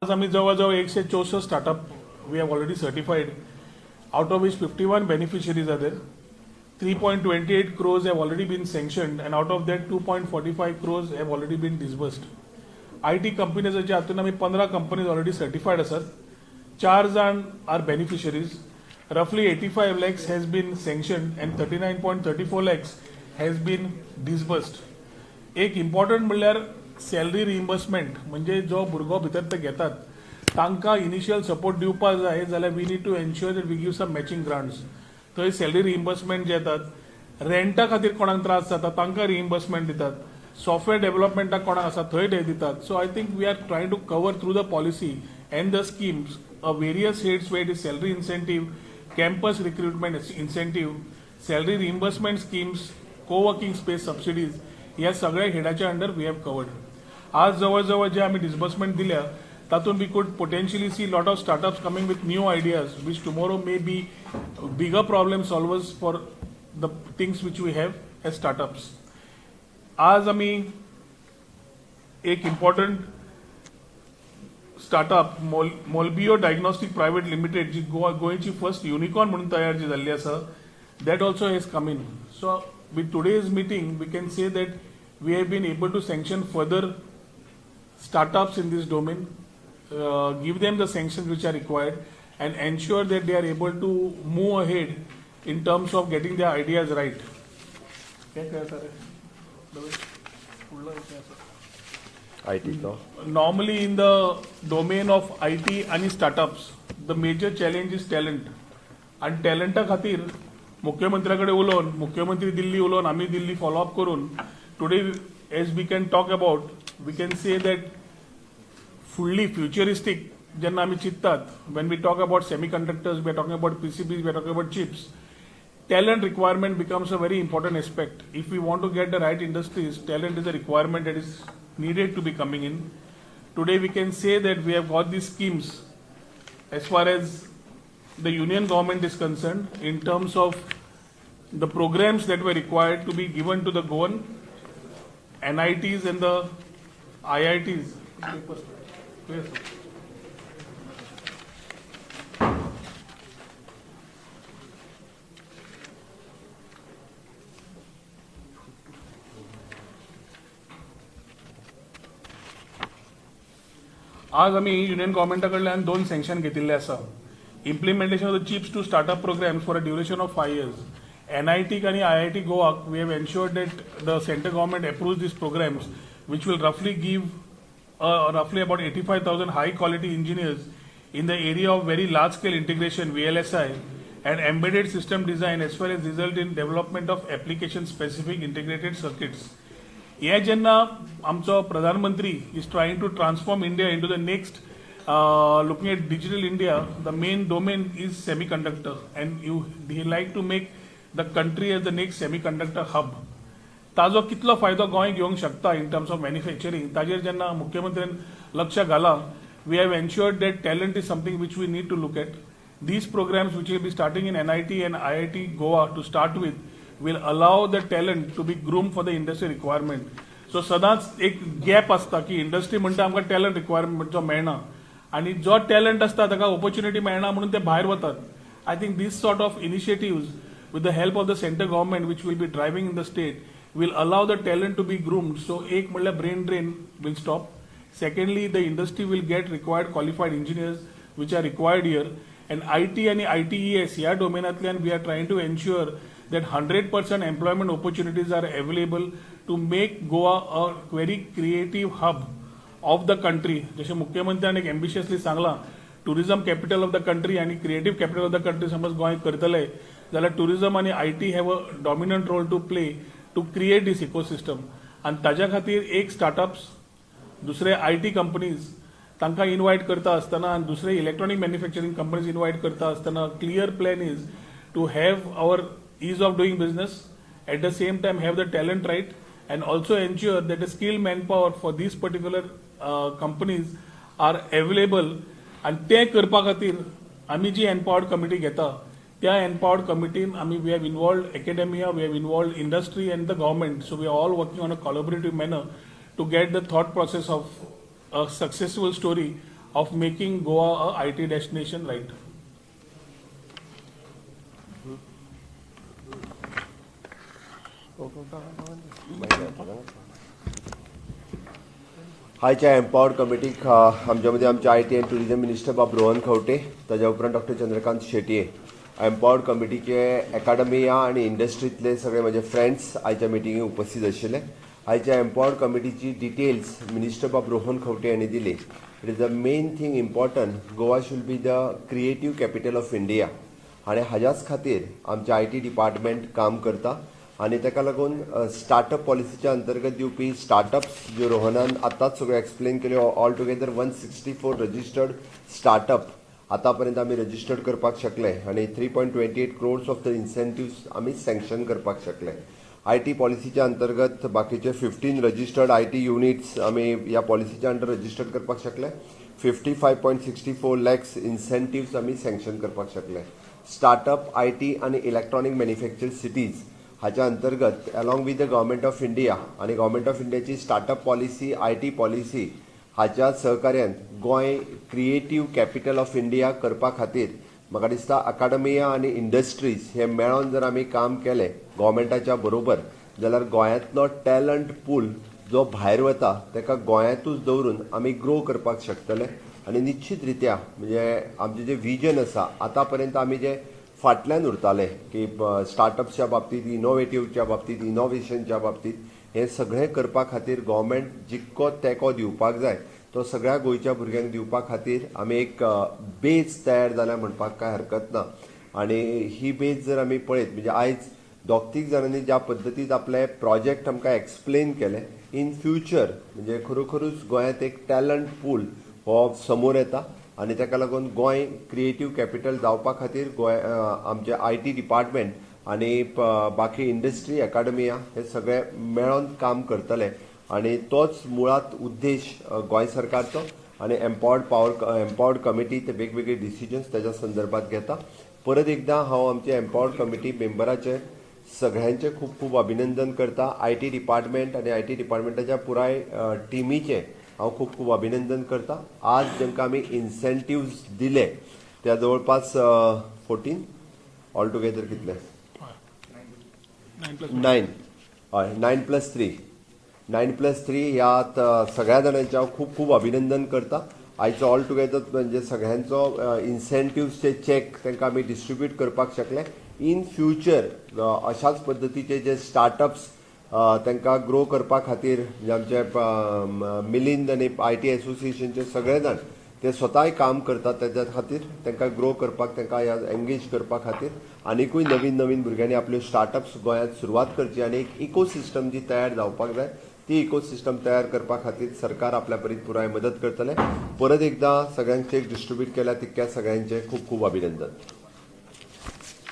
आज आमी जवळ जवळ 164 startup we have already certified, out of which 51 beneficiaries are there. 3.28 crores have already been sanctioned and out of that 2.45 crores have already been disbursed. IT कंपनीजाच्या हातून आमी 15 companies already certified आसात. चार जाण are beneficiaries. Roughly 85 lakhs has been sanctioned and 39.34 lakhs has been disbursed. एक important म्हणल्यार salary reimbursement, म्हणजे जो भुरगो भितर ते घेतात तांकां इनिशियल सपोर्ट दिवपाक जाय जाल्यार we need to ensure that we give some matching grants. थंय सॅलरी रिइम्बर्समेंट जे येतात, रेंटा खातीर कोणाक त्रास जाता तांकां रिइम्बर्समेंट दितात, सॉफ्टवेअर डेव्हलपमेंटाक कोणाक आसा थंय ते दितात. So I think we are trying to cover through the policy and the schemes a various heads where it is salary incentive, campus recruitment incentive, salary reimbursement schemes, coworking space subsidies, ह्या सगळ्या हेडाच्या under we have covered. आज जवळ जवळ जे आमी disbursement दिल्या तातूंत we could potentially see lot of startups coming with new ideas which tomorrow may be bigger problem solvers for the things which we have as startups. आज आमी एक important startup Molbio diagnostic private limited, जी गोवा गोंयची first unicorn म्हणून तयार जी जाल्ली आसा, that also has come in. So with today's meeting we can say that we have been able to sanction further startups in this domain, give them the sanctions which are required, and ensure that they are able to move ahead in terms of getting their ideas right. काय काय आसा रे? फुडलो कितें आसा? आयटीचो. Normally in the domain of IT आणि startups, the major challenge is talent. आणि टॅलंटा खातीर मुख्यमंत्र्या कडेन उलोवन, मुख्यमंत्री दिल्ली उलोवन, आमी दिल्ली फॉलोअप करून, today as we can talk about, we can say that फुडली फ्युचरिस्टीक जेन्ना आमी चिंततात, when we talk about semiconductors, we are talking about PCBs, we are talking about chips, talent requirement becomes a very important aspect. If we want to get the right industries, talent is a requirement that is needed to be coming in. Today we can say that we have got these schemes as far as the union government is concerned in terms of the programs that were required to be given to the Goan NITs and the IITs. Yes, sir. आज आमी union गव्हर्मेंटा कडल्यान दोन sanction घेतिल्ले आसा, implementation of the chips to startup programs for a duration of 5 years. एनआयटीक आनी IIT गोवाक we have ensured that the central government approve these programs, which will roughly give roughly about 85,000 high quality engineers in the area of very large scale integration, VLSI, and embedded system design, as well as result in development of application specific integrated circuits. हे जेन्ना आमचो प्रधानमंत्री is trying to transform India into the next, looking at digital India, the main domain is semiconductor and you he like to make the country as the next semiconductor hub. ताजो कितलो फायदो गोंय घेवंक शकता in terms of manufacturing, ताजेर जेन्ना मुख्यमंत्र्यान लक्ष घालां, we have ensured that talent is something which we need to look at. These programs, which will be starting in NIT and IIT Goa to start with, will allow the talent to be groomed for the industry requirement. So सदांच एक gap आसता की industry म्हणटा आमकां talent requirement जो मेळना आनी जो टॅलंट आसता ताका ऑपॉर्च्युनिटी मेळना म्हणून ते भायर वतात. I think this sort of initiatives with the help of the central government, which will be driving in the state, will allow the talent to be groomed. So एक म्हणल्यार brain drain will stop. Secondly, the industry will get required qualified engineers which are required here. And IT आणि ITES ह्या डोमेनांतल्यान we are trying to ensure that 100% employment opportunities are available to make Goa a very creative hub of the country. जशें मुख्यमंत्र्यान एक ambitiously सांगलां, tourism capital of the country आणि creative capital of the country समज गोंय करतले जाल्यार tourism आनी IT have a dominant role to play to create this ecosystem. आनी ताज्या खातीर एक स्टार्टअप्स, दुसरे IT companies तांकां इनवायट करता आसतना आनी दुसरे इलेक्ट्रॉनिक मॅन्युफॅक्चरींग कंपनीज इनवायट करता आसतना, clear plan is to have our ease of doing business, at the same time have the talent right, and also ensure that the skilled manpower for these particular companies are available. आनी तें करपा खातीर आमी जी एनपावर्ड committee घेता, त्या एनपावर्ड कमिटीन आमी we have involved academia, we have involved industry and the government. So we are all working on a collaborative manner to get the thought process of a successful story of making Goa a IT destination, right. आयच्या empowered कमिटीक आमच्या मदीं आमचे I T and tourism minister बाब रोहन खंवटे, ताज्या उपरांत doctor Chandrakant Shetye, empowered कमिटीचे academia आनी इंडस्ट्रींतले सगळे म्हजे फ्रेंड्स आयच्या मिटिंगेक उपस्थित आशिल्ले. आयच्या एम्पावर्ड कमिटीची डिटेल्स मिनिस्टर बाब रोहन खंवटे हांणी दिली. It is the main thing important, Goa should be the creative capital of India आनी हाज्याच खातीर आमचें I T department काम करता आनी ताका लागून स्टार्टअप पॉलिसीच्या अंतर्गत दिवपी स्टार्टअप्स ज्यो रोहनान आतांच सगळ्यो एक्सप्लेन केल्यो, all together 164 registered startup आतां पर्यंत आमी रजिस्टर्ड करपाक शकले आनी 3.28 crores of the incentives आमी सँक्शन करपाक शकले. I T पॉलिसीच्या अंतर्गत बाकीचे 15 रजिस्टर्ड I T units आमी ह्या पॉलिसीच्या अंडर रजिस्टर्ड करपाक शकले. 55.64 लॅक्स इन्सेंटिव्स आमी सँक्शन करपाक शकले. स्टार्टअप I T आनी इलेक्ट्रॉनीक मॅन्युफॅक्चर सिटीज हाच्या अंतर्गत along with the government of India आनी गव्हर्मेंट ऑफ इंडियाची startup policy, I T policy हाच्या सहकार्यान Goa creative capital of India करपा खातीर म्हाका दिसता अकाडमिया आनी इंडस्ट्रीज हे मेळोन जर आमी काम केलें गव्हर्मेंटाच्या बरोबर जाल्यार गोंयांतलो टॅलंट पूल जो भायर वता ताका गोंयांतूच दवरून आमी ग्रो करपाक शकतले. आनी निश्चित रित्या म्हणजे आमचें जें विजन आसा आतां पर्यंत आमी जे फाटल्यान उरताले की स्टार्टअप्सच्या बाबतींत, इनोवेटिवच्या बाबतींत, इनोवेशनच्या बाबतींत, हें सगळें करपा खातीर गव्हर्मेंट जितको तेंको दिवपाक जाय तो सगळ्या गोंयच्या भुरग्यांक दिवपा खातीर आमी एक बेज तयार जाल्या म्हणपाक कांय हरकत ना. आनी ही बेज जर आमी पळयत म्हणजे आयज दोग तीग जाणांनी ज्या पद्दतीन आपले प्रोजेक्ट आमकां एक्सप्लेन केले, इन फ्युचर म्हणजे खरोखरूच गोंयांत एक टॅलंट पूल हो समोर येता आनी ताका लागून गोंय क्रिएटीव कॅपिटल जावपा खातीर गोंय आमचे I T department आनी बाकी इंडस्ट्री अकाडमिया हे सगळे मेळोन काम करतले आनी तोच मुळात उद्देश गोंय सरकारचो आनी एम्पावर्ड पावर एम्पावर्ड कमिटी ते वेगवेगळे डिसिजन्स ताच्या संदर्भात घेता. परत एकदां हांव आमचे एम्पावर्ड कमिटी मेंबराचे सगळ्यांचे खूब खूब अभिनंदन करता. I T department आनी I T डिपार्टमेंटाच्या पुराय टिमीचें हांव खूब खूब अभिनंदन करता. आज जांकां आमी इन्सेंटिव्स दिले त्या जवळपास 14 ऑल टुगेदर कितले 9, हय 9 + 3, 9 + 3 ह्या सगळ्या जाणांचें हांव खूब खूब अभिनंदन करता. आयचो ऑल टुगेदर म्हणजे सगळ्यांचो इन्सेंटिव्सचे चॅक तांकां आमी डिस्ट्रिब्यूट करपाक शकले. इन फ्युचर अशाच पद्दतीचे जे स्टार्टअप्स तांकां ग्रो करपा खातीर म्हणजे आमचे मिलिंद आनी I T एसोसिएशनचे सगळे जाण ते स्वताय काम करतात, ताच्या खातीर तांकां ग्रो करपाक, तांकां एंगेज करपा खातीर आनिकूय नवीन नवीन भुरग्यांनी आपल्यो स्टार्टअप्स गोंयांत सुरवात करची आनी एक इकोसिस्टम जी तयार जावपाक जाय ती इकोसिस्टम तयार करपा खातीर सरकार आपल्या परीन पुराय मदत करतले. परत एकदां सगळ्यांक चेक डिस्ट्रिब्यूट केल्या तितक्या सगळ्यांचें खूब खूब अभिनंदन.